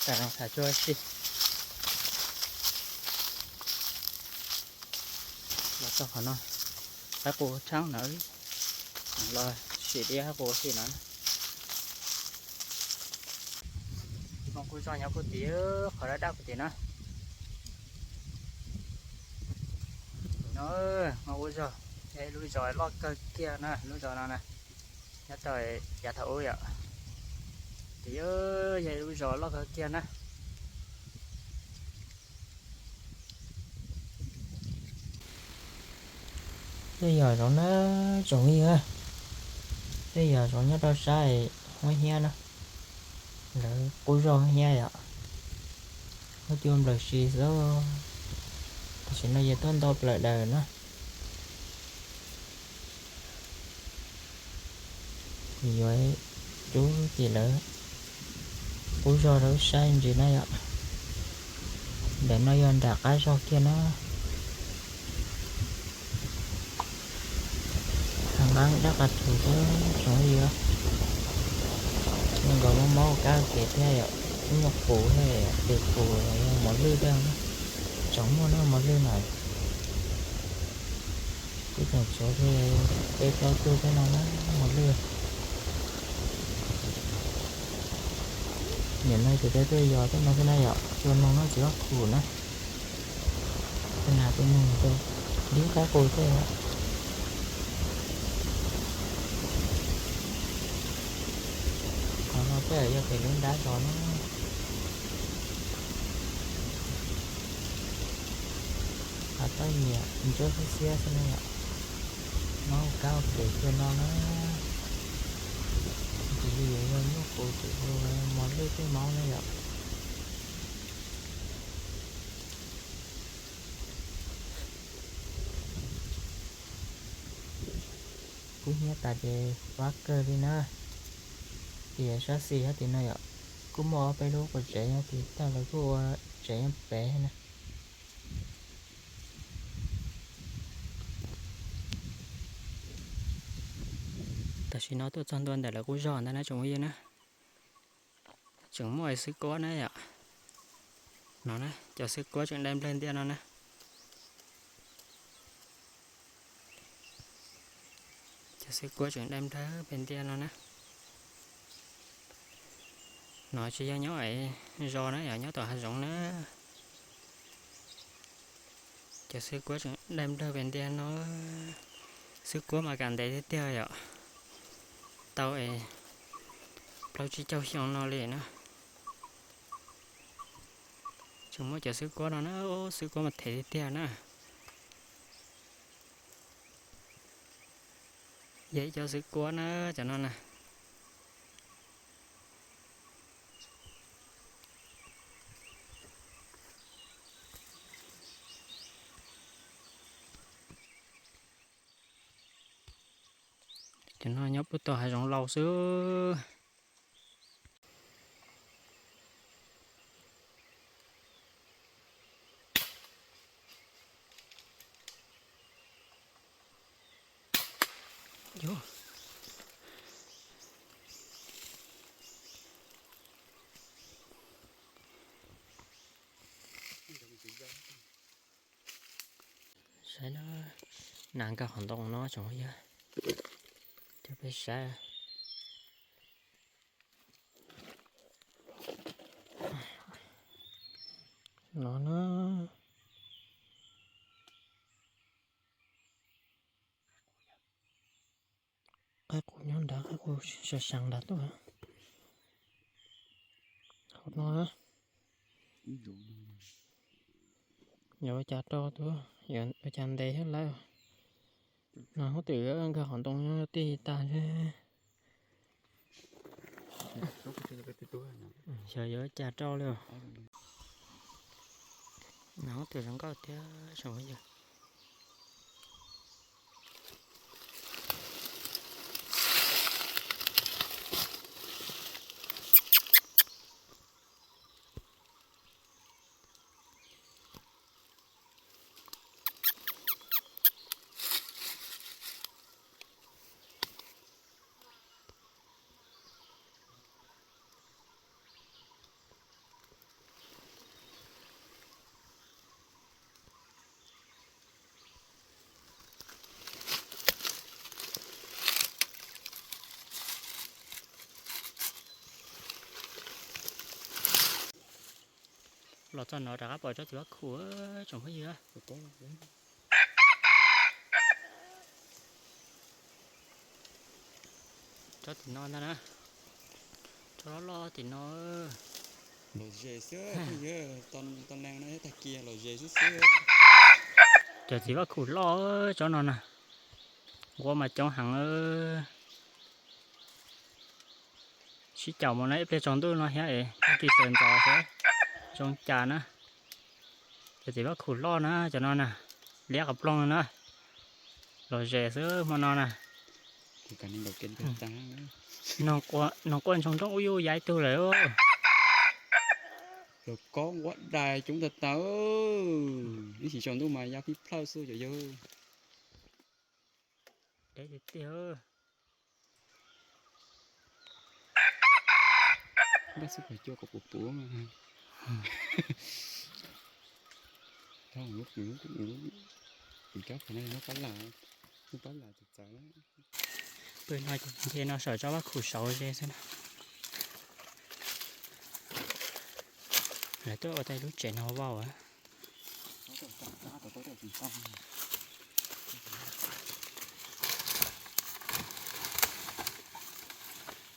Tam no tham tsuag si. Los txog qhov no, qaib qus tshab no, los sim dib qaib qus sim no. Hmo qub zog nyob puag tim, qhov daj daj puag tim na. No, hmo qub zog, yog ib lub zos loj kawg kiag na, lub zos no na, nyob rau yav thaum ub yom. Tim yog ib lub zos loj kawg kiag na. Tej yog zoov na, tsoom ib yawg, tej yog zoov nyob rau sab Huab Hnyiab na, lawv qub zog Huab Hnyiab yom, lub cua nplawm si xwb. Tam sim no yog tuaj nto plaws daws na. Yuav cub ces lawv qub zog rau saib ntsis na yom. Ntawm no yog nram qab zog kiag na. Nqeeb dab qas thum thiab tsoom ib yawg, zoo nkaus mob mob kab kev thiab yom, ib nyuag qus thiab, tes qus los yog mos lwj thiab na, tseem muaj na mos lwj na. Kuv tseem tshuav thiab peb plaub tug thiab no na, mos lwj. Nim no ces peb tuaj yos tej no xwb na yom, cua noog no tsis tau khu na. Tej no tej noog rau dib qaib qus tej. Qhov no tej yog pem lub nrab zos na. Qhov paj nyiam ntsuab xiab xiab xwb na yom. Mob kab kev kiag no na. Ntsis li yuav yog nyuj qus ces hu mos lwj tej mob na yom. Kub hnyiab tas ces vab kawg li na. Tias sab xis hab tim no yom, kuj muaj ob peb lub quas tsev nyob tid, tag lawv kuj ua tsev nyob pem na. Tam sim no tuaj txog ntua ntawm lawv qub zog ntag na tsoom phooj ywg na. Tseem muaj xwb kuab na yom. No na, cov xwb kuab tseem dai nplawg ntiaj no na. Cov xwb kuab tseem dai nplawg pem ntiaj no na. No tsis yog nyob zos na yom, nyob tom hav zoov na. Cov xwb kuab tseem dai nplawg pem ntiaj no. Xwb kuab mas kam ntev tiag tiag yom. Tau es plaub tsib caug xyoo no li na. Tseem muaj cov xwb kuab no na, xwb kuab mas them tiag tiag na. Yog ib cov xwb kuab na, cov no na. Cov no nyob puag tom hav zoov laus xwb. Saib na, nas nkag qhov ntoo no tsoom phooj ywg, coj peb saib. No na. Qaib qus nyob nrad, qaib qus sawv seev nrad tuaj. Hauv no, yuav ua cas rau tuaj, yuav ua cas ntes thiab lawm. No hub twm nkag qhov ntoo nyob tij tag thiab. Xyov yuav ua cas rau li. No hub twm zoo nkauj thiab tsoom phooj ywg. Los txog no rov qab pom tsob txiv vab khum tsoom phooj ywg. Tsob tim no ntag na. Tsob loj loj tim no. Los ze xwb, tau lees no tag kiag los ze xwb xwb. Cov txiv vab khum loj tsob no na. Nquab mas coob heev. Sib caum mus no ib pliag tsaus ntuj no thiab es tag kis sawv ntxov xwb. Zoo cas na. Cov txiv vab khum loj na cov no na. Liab qhov ploog na. Los ze xwb hmo no na. Noog quaj ntsoog nrooj ub yub ya ib tug lawm. Los kob nquab dais coob tag tag. Ib sim tsaus ntuj mas ya phij plhawj xwb cov yawg. Deb tiag tiag. Npaj xwb kom cua kom puv puv mas. Thaum lub kuv lub kuv lub kuv cov qhov no muab pab lam, muab pab lam txawv txawv. Pw no ces nce no saum tsob vab khum saud ze xwb na. Lawv tuaj ua tau lub tsev no vau.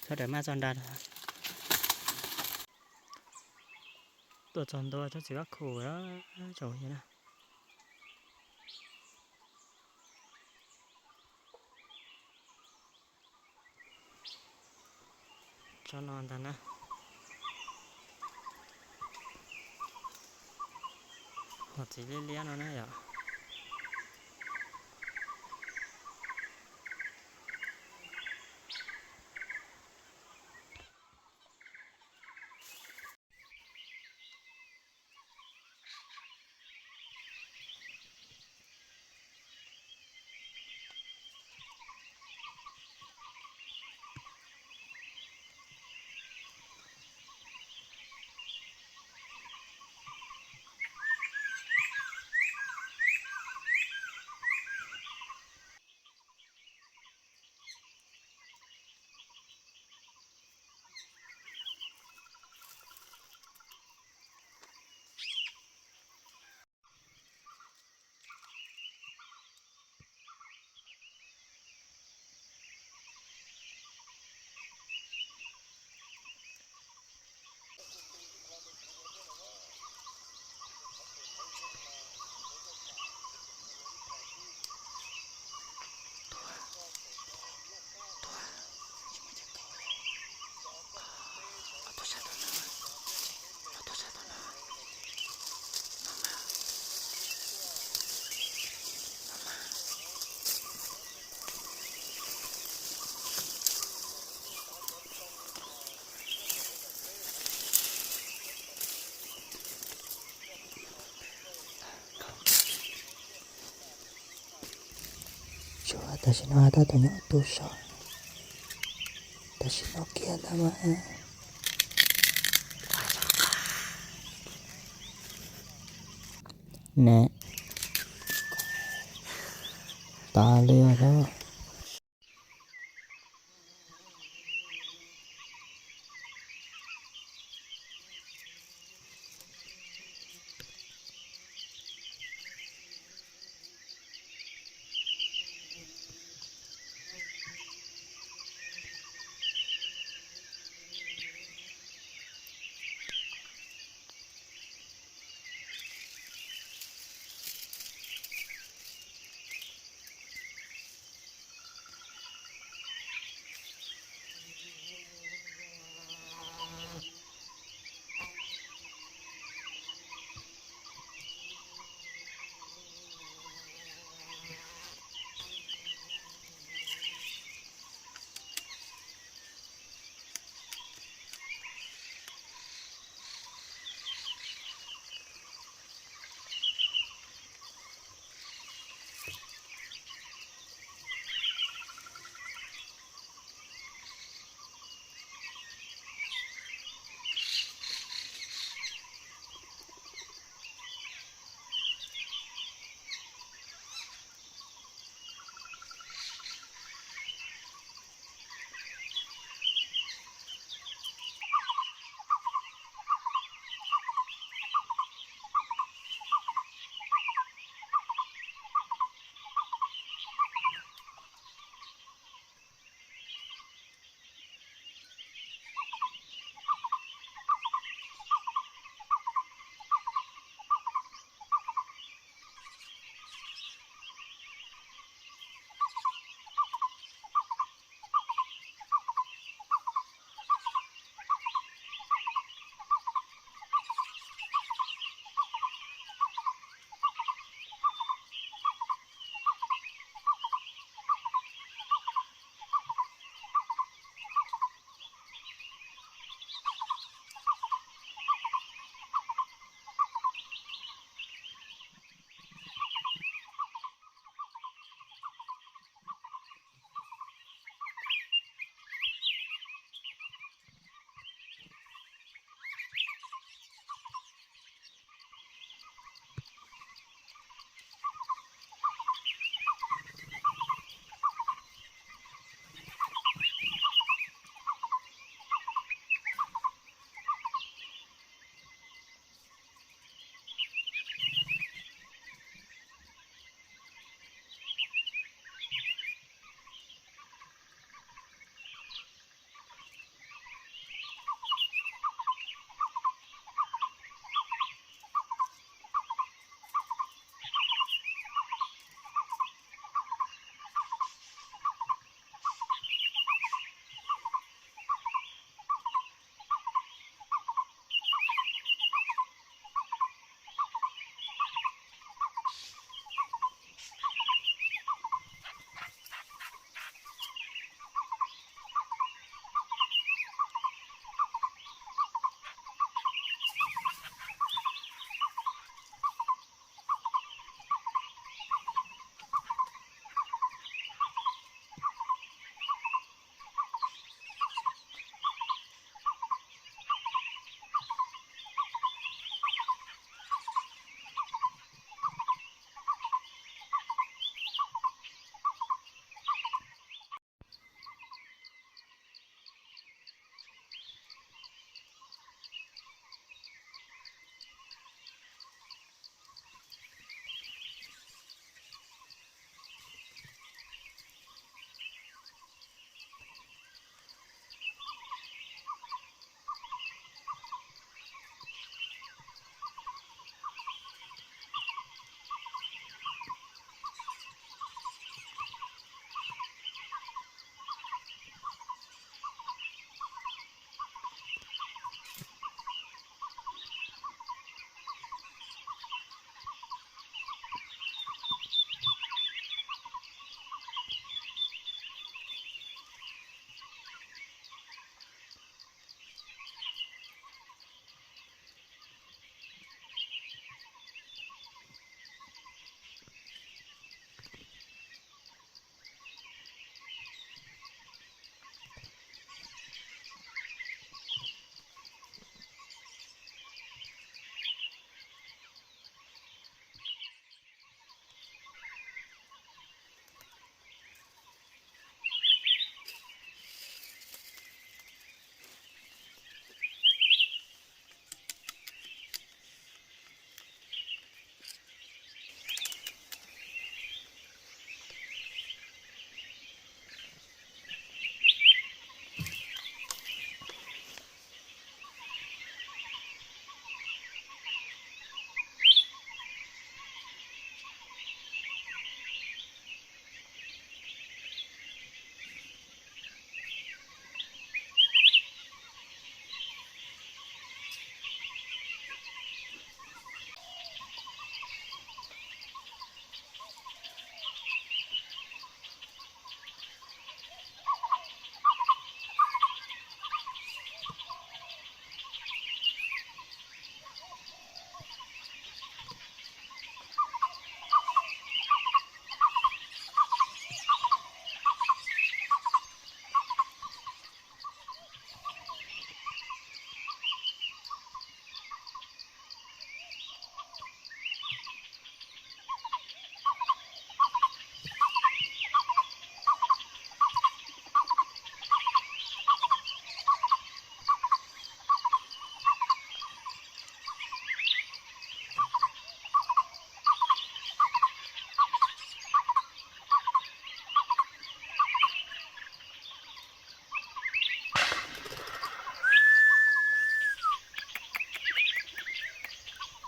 Txhob daws maj txog nra. Tuaj txog ntua tsob txiv vab khum tsaus na. Tsob no ntag na. Ho txiv liab liab no na yom. Tsuav tam sim no tab tom nyob tu so, tam sim no kiag ntag mas. Ne, tas li os.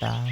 tas.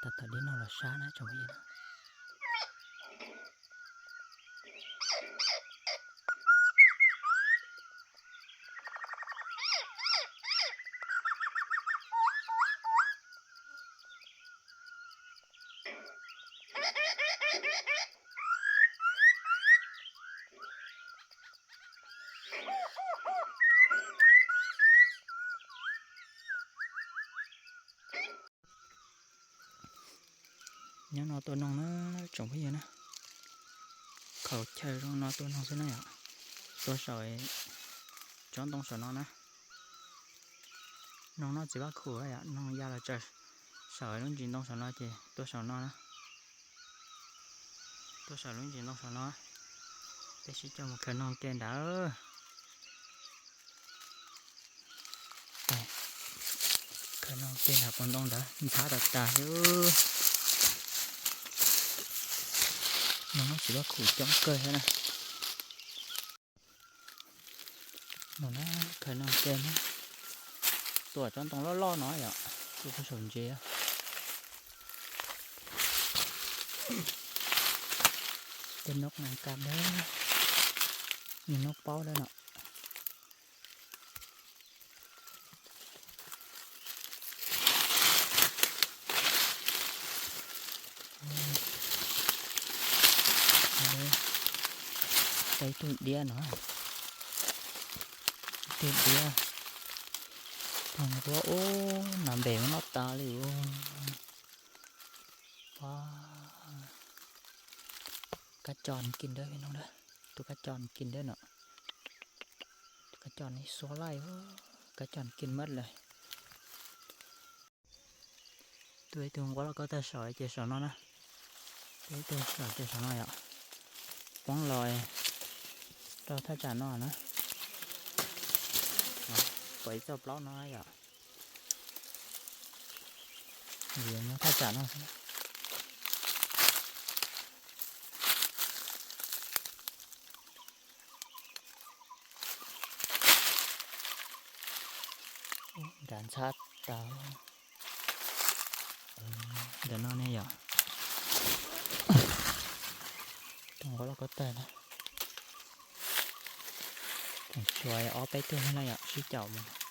Tau tom dib no los sab na tsoom phooj ywg. Nyob no tua noog na tsoom phooj ywg na. Khaus chaw zoo no tua noog xwb na yom. Tua saum tsob ntoo saum no na. Noog noj txiv vaj khum yom, noog ya los tsaws saum lub ntsis ntoo saum no ces tua saum no na. Tua saum lub ntsis ntoo saum no. Peb sib coj mus khaws noog ke ntawd. Khaws noog ke ntawm qhov ntoo ntawd ntxhab tas tas xwb. Noog noj txiv vaj khum coob kawg thiab na. No na, khaws noog ke na. Tua tsob ntoo loj loj no yom, tua rau saum ntses. Tej nub na ka dawb, nub paub dawb no. Tau ib tug diab no, ib tug diab, tug nquab ub, nas npem muab noj tas li. Kab coj kis dawb no, tus kab coj kis dawb no, tus kab coj xuab laij, kab coj kis mab lawm. Tua ib tug nquab lauj kaub tag saum ces saum no na, tua ib tug saum ces saum no yom, poob los rau thaj tsam no na, pom ib txoj plaub no yom, vim nyob thaj tsam no xwb na. Nrad ntxhab tas. Ntawm no ne yom, tus nquab lauj kaub tag na, tseem tshuav ob peb tug na yom, sib caum mus.